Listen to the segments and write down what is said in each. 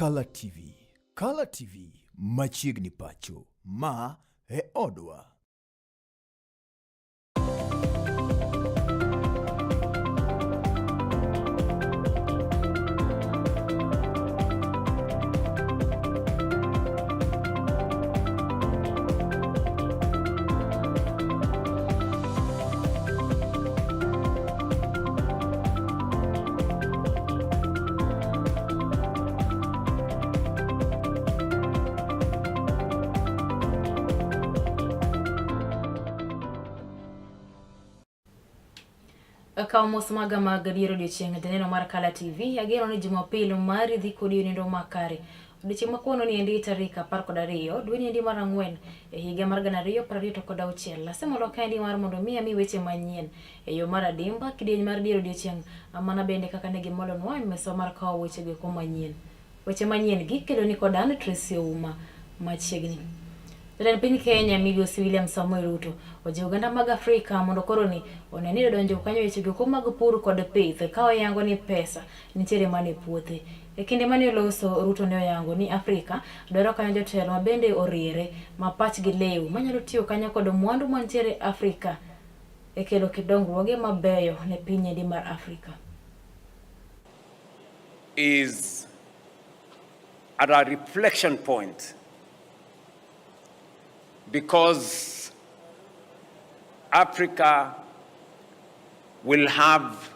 Kala TV. Kala TV machiegni pacho. Ma e odwa. Kaw mos maga mag dier odiechieng' janeno mar Kala TV. Ageno ni Jumapil mari dhi kodi e nindo makare. Odiechieng' ma kawuono ni endi tarik 12 dwe ni endi mar ang'wen e higa mar 2026. Asemolo kaendi mar mondo mi ami weche manyien e yo mar adimba kidieny mar dier odiechieng' mana bende kaka ne gimolonwa e meso mar kawo weche go eko manyien. Weche manyien gi kelo ni kod an Tracy Ouma machiegni. Jatend piny Kenya Migosi William Samoei Ruto ojiwo oganda mag Afrika mondo koro ni one ni odonjo kanyo weche go mag pur kod pith ka oyango ni pesa nitiere mana e puothe. E kinde mane oloso, Ruto ne oyango ni Afrika dwaro kanyo jotelo ma bende oriere ma pachgi lew manyalo tiyo kanyo kod mwandu mantiere Afrika e kelo kit dongruoge mabeyo ne piny endi mar Afrika. Is at a reflection point because Africa will have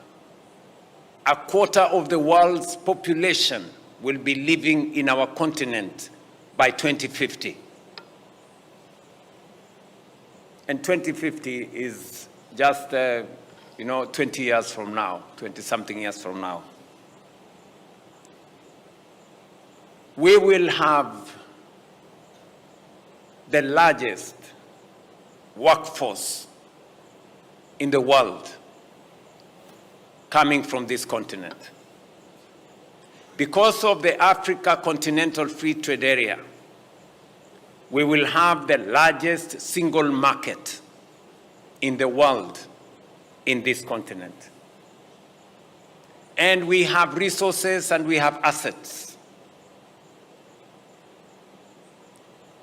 a quarter of the world's population will be living in our continent by 2050. And 2050 is just, 20 years from now, 20-something years from now. We will have the largest workforce in the world coming from this continent. Because of the Africa Continental Free Trade Area, we will have the largest single market in the world in this continent. And we have resources and we have assets.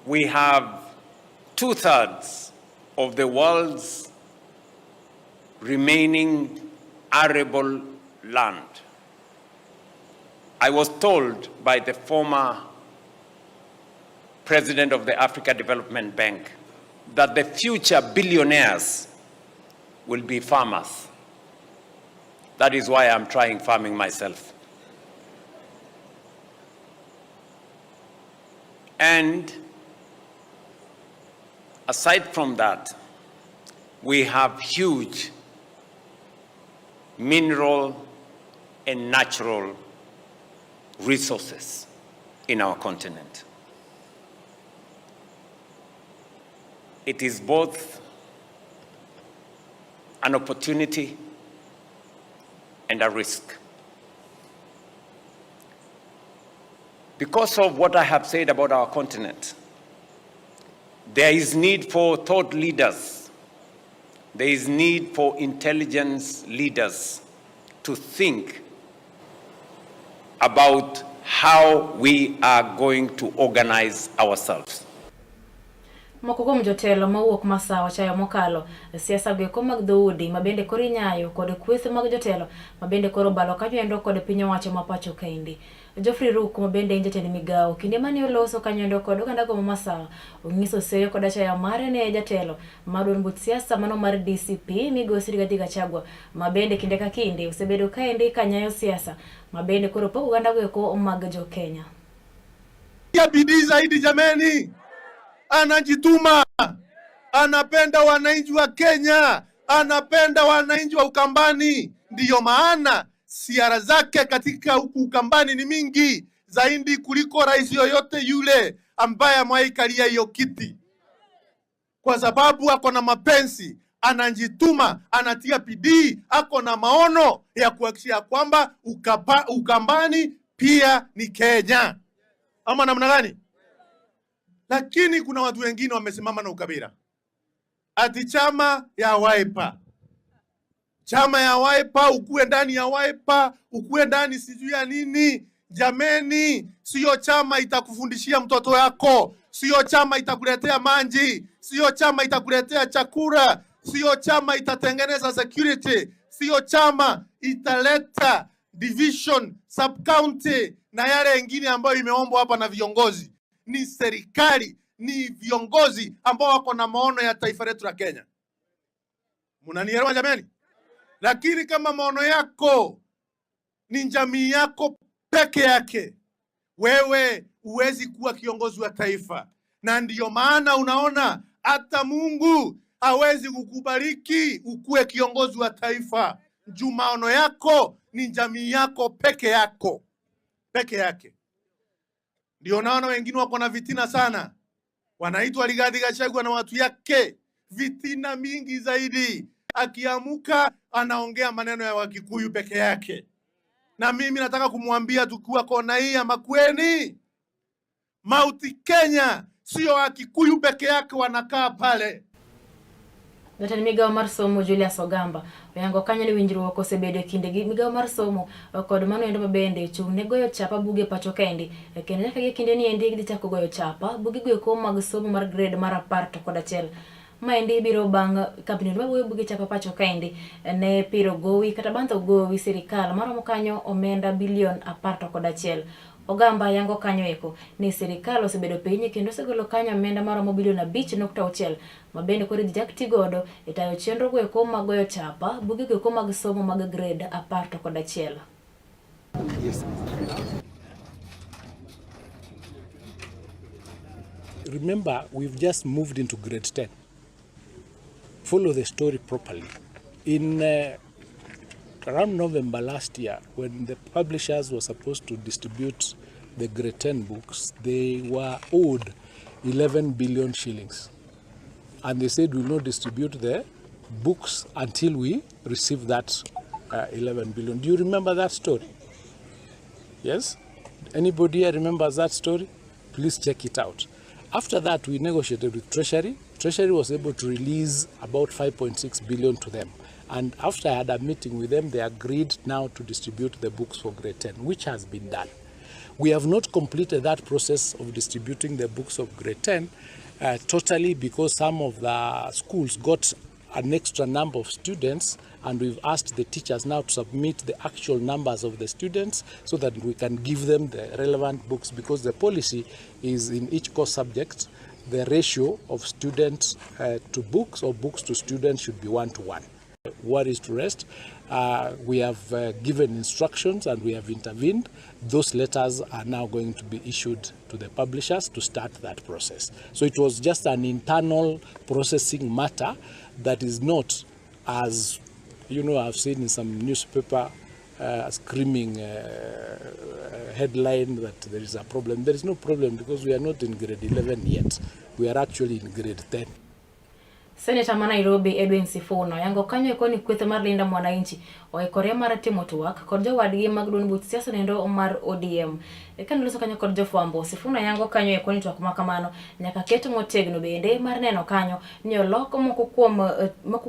We have 2/3 of the world's remaining arable land. I was told by the former president of the Africa Development Bank that the future billionaires will be farmers. That is why I'm trying farming myself. And aside from that, we have huge mineral and natural resources in our continent. It is both an opportunity and a risk. Because of what I have said about our continent, there is need for thought leaders. There is need for intelligence leaders to think about how we are going to organize ourselves. Moko kuom jotelo mawuok Masawa chayo mokalo siasa goeko mag dhoudi ma bende koro inyayo kod kweth mag jotelo ma bende koro obalo kanyoendo kod piny owacho ma pacho kaendi. Geoffrey Ruku ma bende en jatend migawo kinde mane oloso kanyoendo kod oganda go ma Masawa onyiso seyo kod achaya mare ne jatelo mar duond buch siasa mano mar DCP migosi Rigathi Gachagua ma bende kinde ka kinde osebedo kaendi ka nyayo siasa ma bende koro pogo oganda goeko mag jo Kenya. Ya bidii zaidi jameni, anajituma, anapenda wananchi wa Kenya, anapenda wananchi wa Ukambani. Ndiyo maana siara zake katika huku Ukambani ni mingi zaidi kuliko rais yoyote yule ambaye amewahi kalia hiyo kiti, kwa sababu ako na mapenzi, anajituma, anatia bidii, ako na maono ya kuhakikisha kwamba Ukambani pia ni Kenya, ama namna gani? Lakini kuna watu wengine wamesimama na ukabila, ati chama ya Wiper, chama ya Wiper, ukuwe ndani ya Wiper, ukuwe ndani sijui ya nini. Jameni, siyo chama itakufundishia mtoto wako, siyo chama itakuletea maji, siyo chama itakuletea chakula, siyo chama itatengeneza security, siyo chama italeta division, sub county na yale yengine ambayo imeombwa hapa na viongozi. Ni serikali, ni viongozi ambao wako na maono ya taifa letu la Kenya. Mnanielewa jameni? Lakini kama maono yako ni jamii yako peke yake, wewe huwezi kuwa kiongozi wa taifa. Na ndiyo maana unaona hata Mungu hawezi kukubariki ukuwe kiongozi wa taifa juu maono yako ni jamii yako peke yako, peke yake. Ndio naona wengine wako na vitina sana, wanaitwa Rigathi Gachagua na watu yake, vitina mingi zaidi. Akiamuka anaongea maneno ya Wakikuyu peke yake. Na mimi nataka kumwambia tukiwa kona hii ya Makueni, Mount Kenya sio Wakikuyu peke yake wanakaa pale. Jatend migao mar somo Julius Ogamba oyango kanyo ni winjruok osebedo e kinde gi migao mar somo kod mano endo mabende chung' ne goyo chapa buge pacho kaendi, kendo nyaka gi kinde ni endi gidhi chako goyo chapa buge go eko mag somo mar grade mar 11. Maendi biro bang' kambi magoyo buge chapa pacho kaendi ne piro gowi kata bandho gowi sirikal maromo kanyo omenda bilion 11. Ogamba yango kanyo eko ni sirikal osebedo piny kendo osegolo kanyo omenda maromo bilion 5.6 ma bende koro idhi chak ti godo e tayo chenro go eko mag goyo chapa buge go eko mag somo mag grade 11. Yes. Remember, we've just moved into grade 10. Follow the story properly. In around November last year, when the publishers were supposed to distribute the grade 10 books, they were owed 11 billion shillings. And they said, we will not distribute the books until we receive that 11 billion. Do you remember that story? Yes? Anybody here remembers that story? Please check it out. After that, we negotiated with Treasury. Treasury was able to release about 5.6 billion to them. And after I had a meeting with them, they agreed now to distribute the books for grade 10, which has been done. We have not completed that process of distributing the books of grade 10 totally, because some of the schools got an extra number of students, and we've asked the teachers now to submit the actual numbers of the students so that we can give them the relevant books, because the policy is in each course subject, the ratio of students to books or books to students should be 1-to-1. What is to rest? We have given instructions and we have intervened. Those letters are now going to be issued to the publishers to start that process. So it was just an internal processing matter that is not, as you know, I've seen in some newspaper screaming headline that there is a problem. There is no problem, because we are not in grade 11 yet. We are actually in grade 10. Seneta ma Nairobi Edwin Sifuna oyango kanyo eko ni kweth mar Linda Mwananchi oikore mar timo twak kod jowadgi mag duond buch siasa nendo mar ODM. Kane oloso kanyo kod jofwambo, Sifuna yango kanyo eko ni twak ma kamano nyaka ket motegno bende mar neno kanyo ni olok moko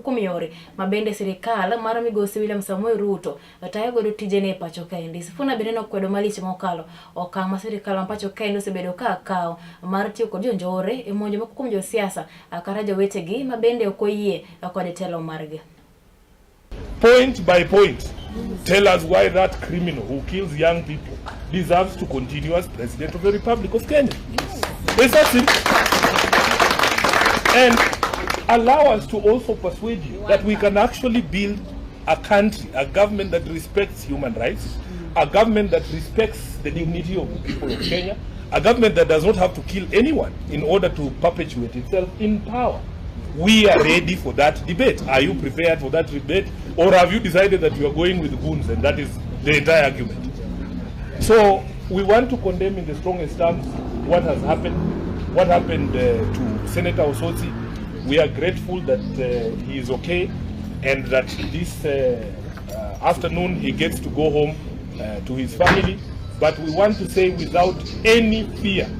kuom yore ma bende sirikal mar migosi William Samoei Ruto tayo godo tijene e pacho kaendi. Sifuna bende nokwedo malich mokalo okang' ma sirikal ma pacho kaendi osebedo ka kawo mar tiyo kod jonjore e monjo moko kuom josiasa kata jowetegi ma bende ok oyie kod telo margi. Point by point, tell us why that criminal who kills young people deserves to continue as president of the Republic of Kenya. Yes. It's that simple. And allow us to also persuade you that we can actually build a country, a government that respects human rights, a government that respects the dignity of the people of Kenya, a government that does not have to kill anyone in order to perpetuate itself in power. We are ready for that debate. Are you prepared for that debate? Or have you decided that you are going with goons, and that is the entire argument? So we want to condemn in the strongest terms what has happened, what happened to Senator Osotsi. We are grateful that he is okay, and that this afternoon he gets to go home to his family. But we want to say without any fear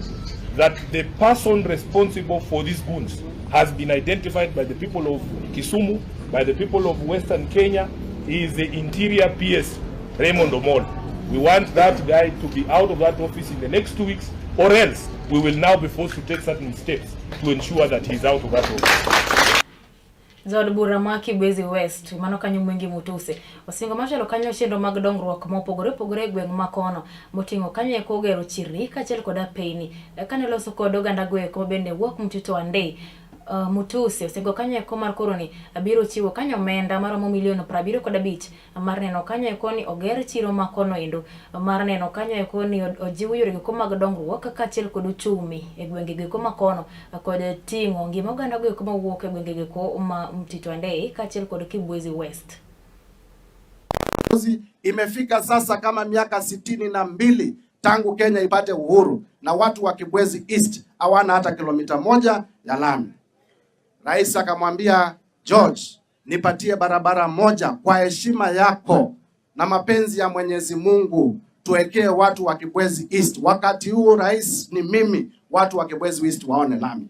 that the person responsible for these goons has been identified by the people of Kisumu, by the people of Western Kenya. He is the Interior PS, Raymond Omolo. We want that guy to be out of that office in the next 2 weeks, or else we will now be forced to take certain steps to ensure that he's out of that office. Jaod bura ma Kibwezi West mano kanyo Mwengi Mutuse osingo mar chwalo kanyo chenro mag dongruok mopogore opogore e gweng' ma kono moting'o kanyo eko gero chirni kaachiel kod apeyni. Kane oloso kod oganda go eko mabende wuok Mtito Andei. Mutuse osingo kanyo eko mar koro ni biro chiwo kanyo omenda maromo milion 75 mar neno kanyo eko ni oger chiro ma kono endo mar neno kanyo eko ni ojiw yore go mag dongruok kaachiel kod uchumi e gwenge go eko ma kono kod ting'o ngima oganda go eko mawuok e gwenge go eko ma Mtito Andei kaachiel kod Kibwezi West. Imefika sasa kama miaka 62 tangu Kenya ipate uhuru na watu wa Kibwezi East hawana hata kilomita 1 ya lami. Rais akamwambia George, nipatie barabara moja kwa heshima yako na mapenzi ya Mwenyezi Mungu, tuwekee watu wa Kibwezi East. Wakati huu rais ni mimi, watu wa Kibwezi East waone lami.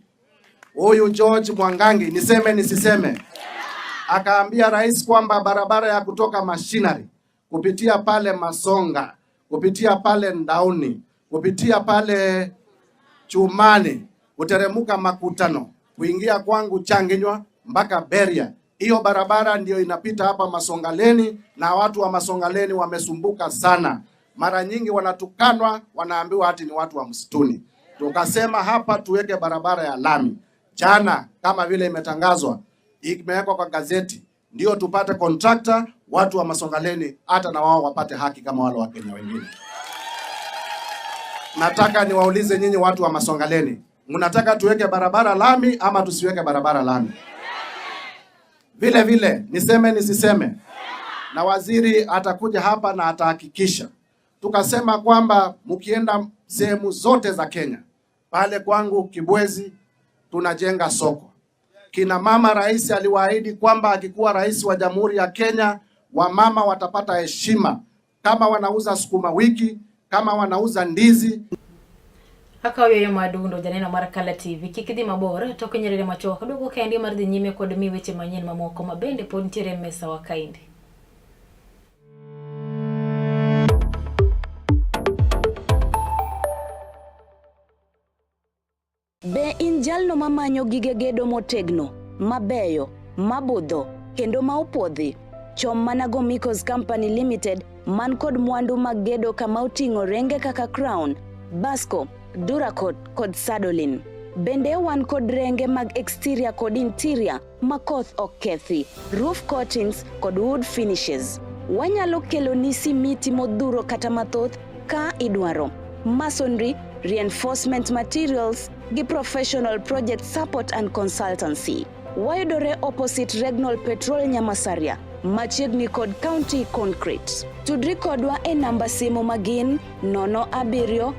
Huyu George Mwangangi, niseme nisiseme, akaambia rais kwamba barabara ya kutoka Mashinari kupitia pale Masonga, kupitia pale Ndauni, kupitia pale Chumani, kuteremuka Makutano, kuingia kwangu Changinywa mpaka Beria. Hiyo barabara ndiyo inapita hapa Masongaleni, na watu wa Masongaleni wamesumbuka sana. Mara nyingi wanatukanwa, wanaambiwa ati ni watu wa msituni. Tukasema hapa tuweke barabara ya lami. Jana kama vile imetangazwa, imewekwa kwa gazeti, ndio tupate contractor, watu wa Masongaleni hata na wao wapate haki kama wale wa Kenya wengine. Nataka niwaulize nyinyi watu wa Masongaleni, mnataka tuweke barabara lami ama tusiweke barabara lami? Vile vile niseme nisiseme, na waziri atakuja hapa na atahakikisha. Tukasema kwamba mkienda sehemu zote za Kenya, pale kwangu Kibwezi tunajenga soko. Kina mama, rais aliwaahidi kwamba akikuwa rais wa Jamhuri ya Kenya, wamama watapata heshima kama wanauza sukuma wiki, kama wanauza ndizi. Akaw yueyo madundo janeno mar Kala TV kik idhi mabor tok nyerere machuok duogo kendi mar dhi nyime kod mi weche manyien mamoko ma bende pod nitiere e mesa wa kaendi. Be in jalno mamanyo gige gedo motegno, mabeyo, mabudho, kendo ma opuodhi? Chom mana Gomicos Company Limited man kod mwandu mag gedo kama oting'o renge kaka Crown, Basco, Duracot kod Sadolin. Bende wan kod renge mag exterior kod interior ma koth ok kethi, roof coatings kod wood finishes. Wanyalo keloni simiti modhuro kata mathoth ka idwaro. Masonry, reinforcement materials gi professional project support and consultancy. Wayudore opposite Regnol Petrol Nyamasaria, machiegni kod County Concrete. Tudri kodwa e namba simu magin 0714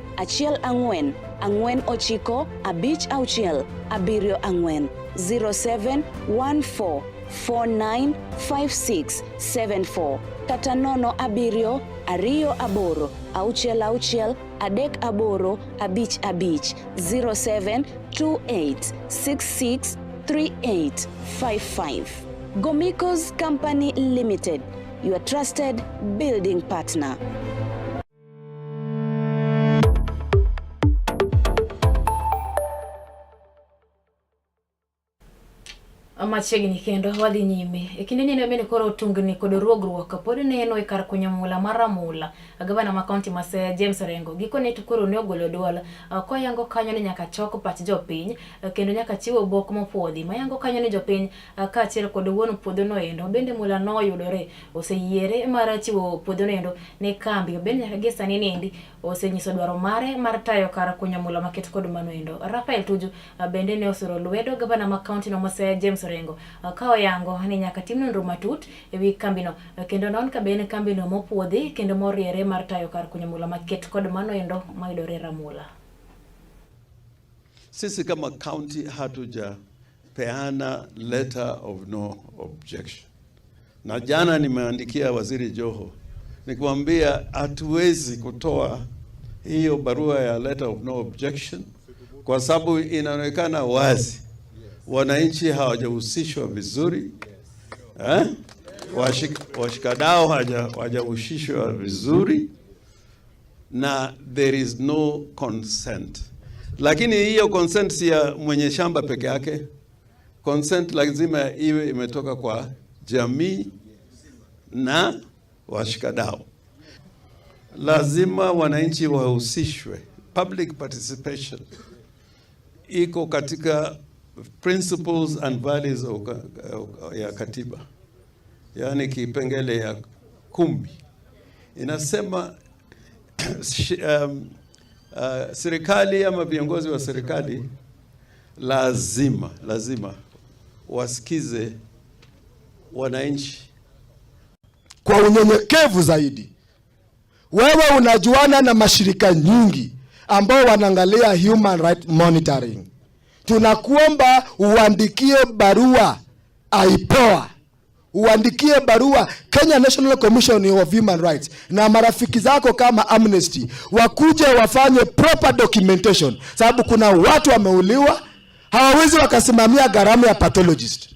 49 56 74 0714 495674 kata 0728 66 38 55 0728 66 3855. Gomicos Company Limited, your trusted building partner. Machiegni kendo wadhi nyime e kinde ni bende koro tungni kod ruogruok pod neno e kar kunyo mula mar Ramula. Gavana ma kaunti ma Siaya James Orengo gikone to koro ne ogolo duol koyango kanyo ni nyaka chok pach jopiny kendo nyaka chiw obok mopuodhi mayango kanyo ni jopiny kaachiel kod wuon puodho no endo bende mula noyudore oseyiere mar chiwo puodho no endo ne kambi bende nyaka gie sani niendi osenyiso dwaro mare mar tayo kar kunyo mula maket kod mano endo. Rafael Tuju bende ne osiro lwedo gavana ma kaunti no ma Siaya James Orengo ka oyango ni nyaka tim nonro matut ewi kambino kendo non ka be en kambino mopuodhi kendo moriere mar tayo kar kunyo mula maket kod mano endo mayudore Ramula. Sisi kama county hatujapeana letter of no objection, na jana nimeandikia Waziri Joho nikamwambia hatuwezi kutoa hiyo barua ya letter of no objection kwa sababu inaonekana wazi wananchi hawajahusishwa vizuri eh? Washikadau hawajahusishwa vizuri. na there is no consent. Lakini hiyo consent si ya mwenye shamba peke yake. Consent lazima iwe imetoka kwa jamii na washikadau. Lazima wananchi wahusishwe, public participation iko katika principles and values of, ya katiba, yaani kipengele ya 10 inasema serikali ama viongozi wa serikali lazima wasikize wananchi kwa unyenyekevu zaidi. Wewe unajuana na mashirika nyingi ambao wanaangalia human right monitoring. Tunakuomba uandikie barua IPOA, uandikie barua Kenya National Commission of Human Rights na marafiki zako kama Amnesty wakuje wafanye proper documentation, sababu kuna watu wameuliwa, hawawezi wakasimamia gharama ya pathologist.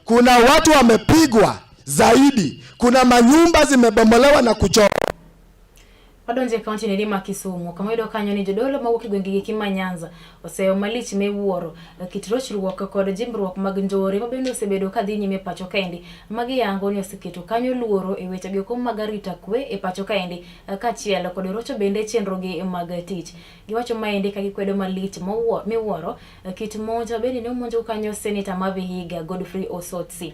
Kuna watu wamepigwa zaidi, kuna manyumba zimebomolewa na kuchomwa. Wadonjo e kaunti ni ma Kisumu kama yudo kanyo ni jodolo mawuok e gwenge gi ma Nyanza oseyo malich miwuoro kit rochruok kod jimbruok mag njore ma bende osebedo kadhi nyime e pacho kaendi. Magi yango ni oseketo kanyo luoro e weche go mag arita kwe e pacho kaendi kaachiel kod rocho bende chenro gi mag tich. Giwacho maendi ka gikwedo malich miwuoro kit monj ma bende ne omonjo kanyo seneta ma Vihiga Godfrey Osotsi.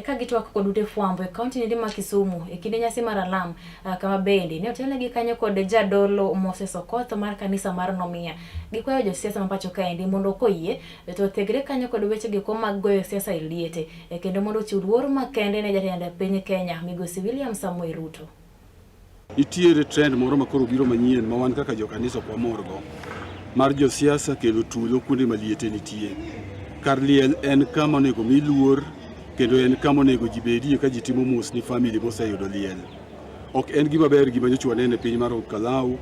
Ka gitwak kod ute fwambo e kaunti ni ma Kisumu e kinde nyasi mar alam kama bende ne otelnegi kanyo kod jadolo Moses Okoth mar kanisa mar Nomia. Gikwayo josiasa ma pacho kaendi mondo koyie to othegre kanyo kod weche giko mag goyo siasa e liete kendo mondo ochiw luor makende ne jatend piny Kenya migosi William Samoei Ruto. Nitiere trend moro ma koro biro manyien ma wan kaka jokanisa ok wamorgo mar josiasa kelo tulo kuonde ma liete nitie. Kar liel en kama onego mi luor kendo en kama onego ji bedie ka ji timo mos ni family moseyudo liel. Ok en gima ber gima nyocha waneno e piny mar Olkalau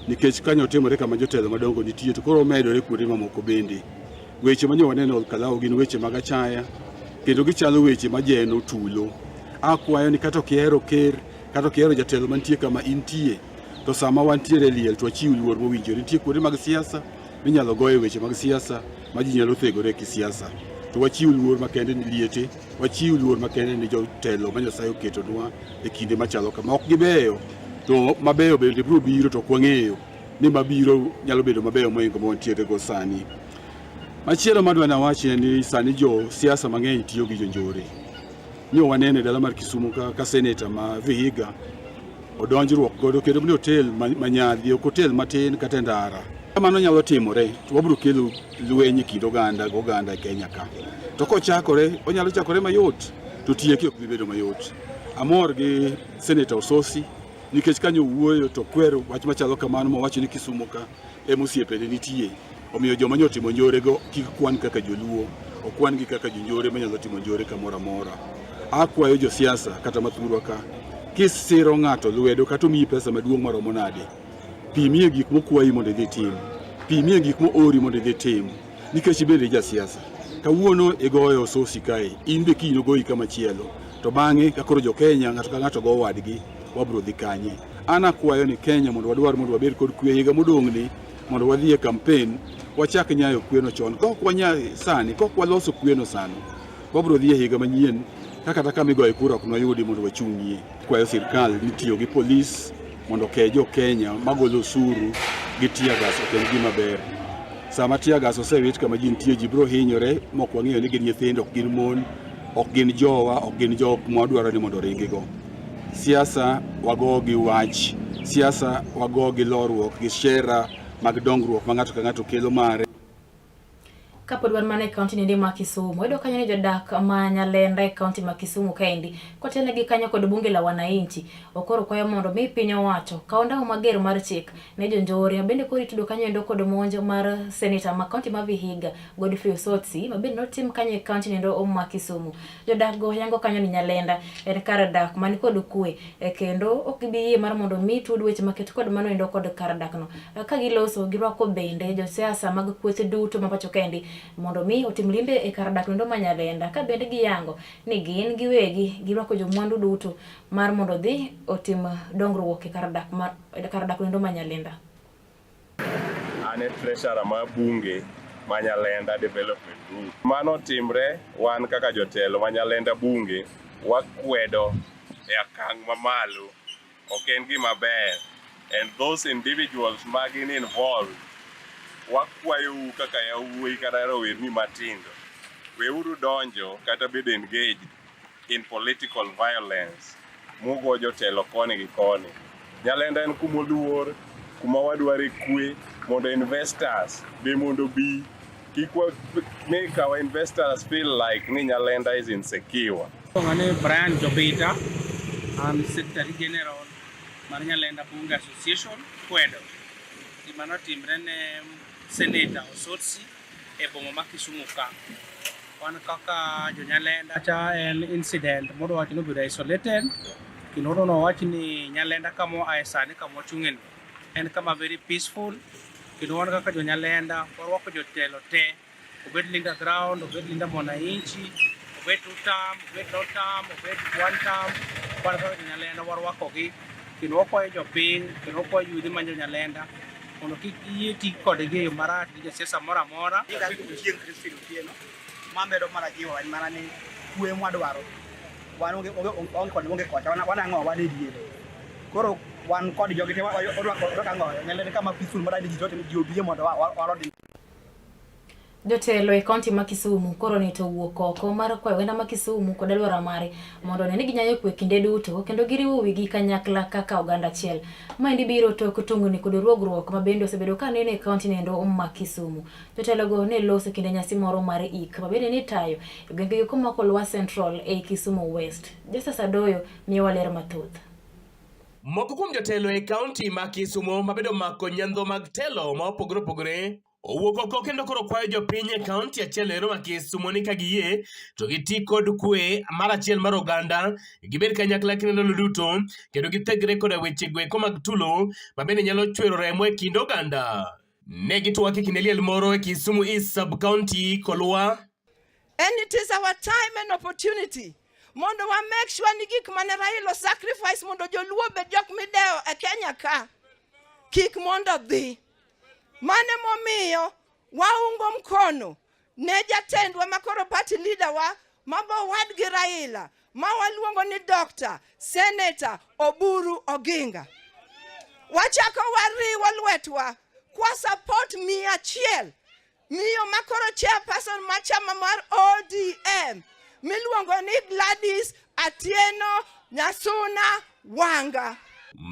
nikech kanyo otimore kama jotelo madongo nitie to koro omedore kuonde mamoko bende. Weche ma nyo waneno Olkalau gin weche mag achaya kendo gichalo weche majeno tulo. Akwayo ni kata ok ihero ker kata ok ihero jatelo mantie kama intie to sama wantiere e liel to wachiw luor mowinjore. Nitie kuonde mag siasa minyalo goye weche mag siasa ma ji nyalo thegore kisiasa. To wachiw luor makende ni liete, wachiw luor makende ni jotelo ma Nyasaye oketonwa e kinde machalo kama. Ok gibeyo, to mabeyo bende biro biro to ok wang'eyo ni mabiro nyalo bedo mabeyo mohingo ma wantiere go sani. Machielo madwa nawachi en ni sani jo siasa mang'eny tiyo gi jonjore. Nyo waneno e dala mar Kisumu ka seneta ma Vihiga odonjruok godo kendo ni hotel manyadhi ok hotel matin kata e ndara. Ka mano nyalo timore to wabiro kelo lweny e kind oganda gi oganda e Kenya ka. To kochakore, onyalo chakore mayot to tieke ok bi bedo mayot. Amor gi Seneta Ososi nikech kanyo owuoyo to kwero wach machalo kamano mowacho ni Kisumu ka ema osiepene nitie. Omiyo joma nyo timo njorego kik kwan kaka joluo, okwan gi kaka jonjore manyalo timo njore kamoro amora. Akwayo josiasa kata mathurwa ka, kisiro ng'ato lwedo kata omiyi pesa maduong' maromo nade, pimie gik mokwayi mondo idhi itim, pimie gik moori mondo idhi itim, nikech ibende ijasiasa. Kawuono igoyo Ososi kae, in be kiny nogoyi kamachielo, to bang'e ka koro jo Kenya ng'ato ka ng'ato go wadgi, wabro dhi kanye? An akwayo ni Kenya mondo wadwar mondo wabed kod kwe higa modong'ni mondo wadhi e kampen wachak nyayo kweno chon. Kok wanya sani, kok waloso kweno sani, wabro dhi e higa manyien ka kata kama igoye kura ok noyudi mondo wachung'ie. Kwayo sirkal ni tiyo gi polis mondo oke jo Kenya magolo osuru gi tear gas ok en gima ber. Sama tear gas osewit kama ji nitie, ji biro hinyore mok wang'eyo ni gin nyithindo, ok gin mon, ok gin jowa, ok gin jok mwadwaro ni mondo ringigo. Siasa wago gi wach, siasa wago gi lorruok gi shera mag dongruok ma ng'ato ka ng'ato kelo mare. Kapod wan mana e kaunti nende ma Kisumu, wayudo kanyo ni jodak ma Nyalenda e kaunti ma Kisumu kaendi kotelnegi kanyo kod bunge la wananchi okoro kwayo mondo mi piny owacho kaw ndawa mager mar chik ne jonjore ma bende koro itudo kanyo endo kod monj mar seneta ma kaunti ma Vihiga Godfrey Osotsi ma bende notim kanyo e kaunti nendo ma Kisumu. Jodak go yango kanyo ni Nyalenda en kar dak man kod kwe kendo ok gibi yie mar mondo mi tud weche maket kod mano endo kod kar dak no. Ka giloso girwako bende josiasa mag kweth duto ma pacho kaendi mondo mi otim limbe e kar dak noendo ma Nyalenda ka bende giyango ni gin giwegi girwako jomwandu duto mar mondo odhi otim dongruok e kar dak ma kar dak noendo ma Nyalenda. An e treasurer mar bunge ma Nyalenda Development Group. Mano timre wan kaka jotelo ma Nyalenda bunge wakwedo e akang' mamalo. Ok en gima ber. And those individuals ma gin involved, wakwayou kaka yawuoyi kata rowerni matindo, weuru donjo kata bedo engaged in political violence mugo jotelo koni gi koni. Nyalenda en kuma oluor, kuma wadware kwe mondo investors be mondo obi. Kik wa make our investors feel like ni Nyalenda is insecure. Iluonga ni Brian Jobita, an Secretary General mar Nyalenda Bunge Association kwedo gima notimre ne Senator Osotsi e boma ma Kisumu ka. Wan kaka jo Nyalenda cha en incident modwa wacho ni obedo isolated kendo nowach ni Nyalenda kama oaye sani kama wachung'e ni en kama very peaceful kendo wan kaka jo Nyalenda warwako jotelo te obed Linda Ground, obed Linda Mwananchi, obed two term, obed no term, obed one term, wan kaka jo Nyalenda warwakogi kendo wakwayo jopiny kendo wakwayo yudhe ma jo Nyalenda mondo kik giyie ti kodgi e yo marach gi josiasa moro amora. Chieng' Christine Otieno mamedo mana jiwo en mana ni kwe mwadwaro wan onge onge kod onge kocha wan ang'o wan e diere koro wan kod jogi te orwako ang'o Nyalenda kama peaceful madani ji to ji obie mondo warodi. Jotelo e kaunti ma Kisumu koro ni to owuok oko mar kwayo oganda ma Kisumu kod alwora mare mondo one ni ginyayo kwe kinde duto kendo giriwo wigi kanyakla kaka oganda achiel. Maendi biro tok tungni kod ruogruok ma bende osebedo ka neno e kaunti nendo ma Kisumu. Jotelogo ne loso kinde nyasi moro mar ik ma bende nitayo e gwenge gi kuma Kolwa Central ei Kisumu West. Justus Adoyo miyowa ler mathoth. Moko kuom jotelo e kaunti ma Kisumu ma bende omako nyandho mag telo ma opogore opogore owuok oko kendo koro kwayo jopiny e kaunti achiel ero ma Kisumu ni ka giyie to giti kod kwe mar achiel mar oganda, gibed kanyakla kinde ndalo duto kendo githegre koda weche goeko mag tulo ma bende nyalo chwero remo e kind oganda. Ne gitwak e kinde liel moro e Kisumu East Sub-County, Kolwa. And it is our time and opportunity mondo wa make sure ni gik mane Raila sacrifice mondo joluo obed jok midewo e Kenya ka kik mondo dhi. Mane momiyo waungo mkono ne jatendwa makoro party leader wa mabo wadgi Raila ma waluongo ni Dr. Senator Oburu Oginga. Wachako wariwo lwetwa kwa support 100 miyo makoro chairperson mar chama mar ODM miluongo ni Gladys Atieno Nyasuna Wanga.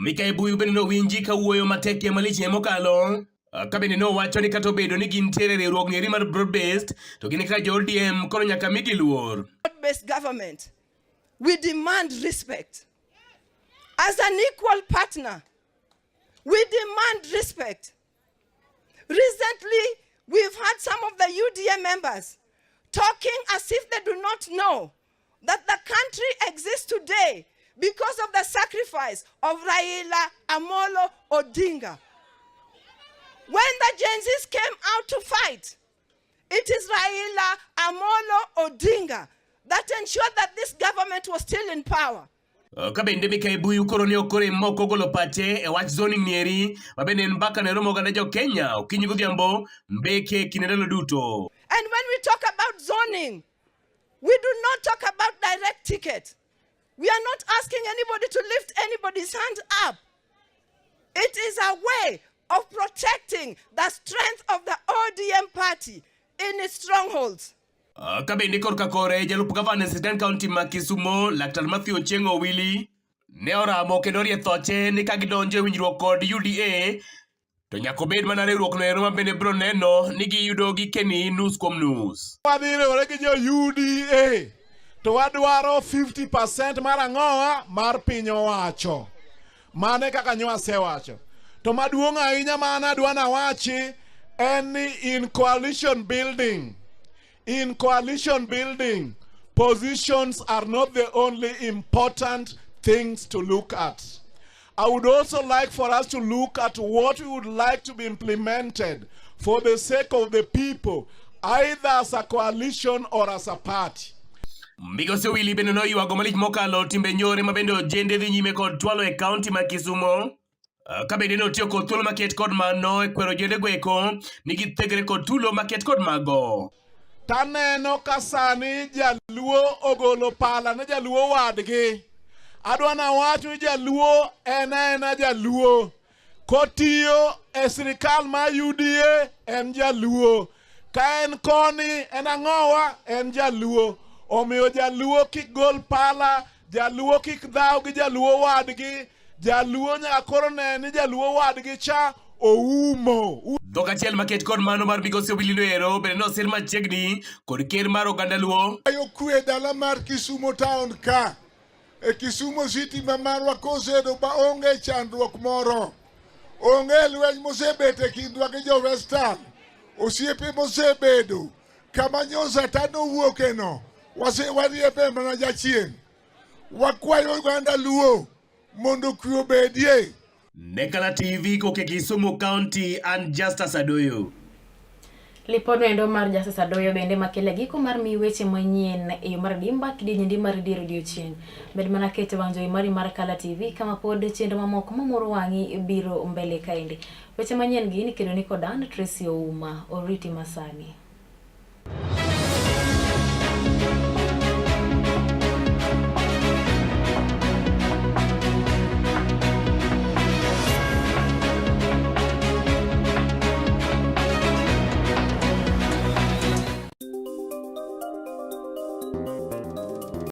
Mikayi Buyu bende nowinji kawuoyo matek malich e mokalo ka bende nowacho ni kata obedo ni gintiere e riwruok ng'eri mar broad based to gin kaka jo ODM koro nyaka migi luor. Broad based government, we demand respect. As an equal partner, we demand respect. Recently, we've had some of the UDA members talking as if they do not know that the country exists today because of the sacrifice of Raila Amolo Odinga. When the Gen Zs came out to fight, it is Raila Amolo Odinga that ensured that this government was still in power. Ka bende Mikayi Buyu koro ne ok orem mok ogolo pache e wach zoning nieri ma bende en mbaka ne romo oganda jo Kenya okinyi godhiambo mbeke kinde ndalo duto. And when we talk about zoning, we do not talk about direct ticket. We are not asking anybody to lift anybody's hand up. It is a way of protecting the strength of the ODM party in its strongholds. Ka bende korka kore jalup gavana e sirkand kaunti ma Kisumo Laktar Mathew Ochieng' Owili ne oramo kendo orie thoche ni ka gidonjo e winjruok kod UDA to nyaka obed mana riwruok no ero ma bende biro neno ni giyudo gikeni nus kuom nus. Wadhi riwore gi jo UDA to wadwaro 50% mar ang'owa mar piny owacho. Mane kaka nyo asewacho. To maduong' ahinya ma an adwa nawachi en ni in coalition building, in coalition building, positions are not the only important things to look at. I would also like for us to look at what we would like to be implemented for the sake of the people either as a coalition or as a party. Migosi Owili bende noywago malich mokalo timbe njore ma bende ojende dhi nyime kod twalo e kaunti ma Kisumo. Ka bende notiyo kod thuolo maket kod mano e kwero ojende go eko ni githegre kod tulo maket kod mago. Taneno ka sani jaluo ogolo pala ne jaluo wadgi. Adwa nawach ni jaluo en aena jaluo. Kotiyo e sirikal mar UDA en jaluo. Ka en koni en ang'owa en jaluo. Omiyo jaluo kik gol pala, jaluo kik dhaw gi jaluo wadgi, jaluo nyaka koro ne ni jaluo wadgi cha oumo. Dhok achiel maket kod mano mar Migosi Owili noero bende nosir machiegni kod ker mar oganda Luo. Ayo kwe dala mar Kisumo town ka. E Kisumo City ma marwa kosedo ba onge chandruok moro. Onge lweny mosebet e kindwa gi jo Western. Osiepe mosebedo kama nyosa tano wuokeno wase wariembe mana jachien. Wakwayo oganda Luo mondo kwe obedie. Ne Kala TV koke Kisumu County and Justus Adoyo. Lipodno endo mar Justus Adoyo bende makele giko mar miyi weche manyien e yo mar dimba kidienje ndi mar dier odiochieng'. Med mana keto wang' jowi mari mar Kala TV kama pod chenro mamoko mamoro wang'i biro mbele kaendi. Weche manyien gi nikelo ni kod an Tracy Ouma, oriti masani.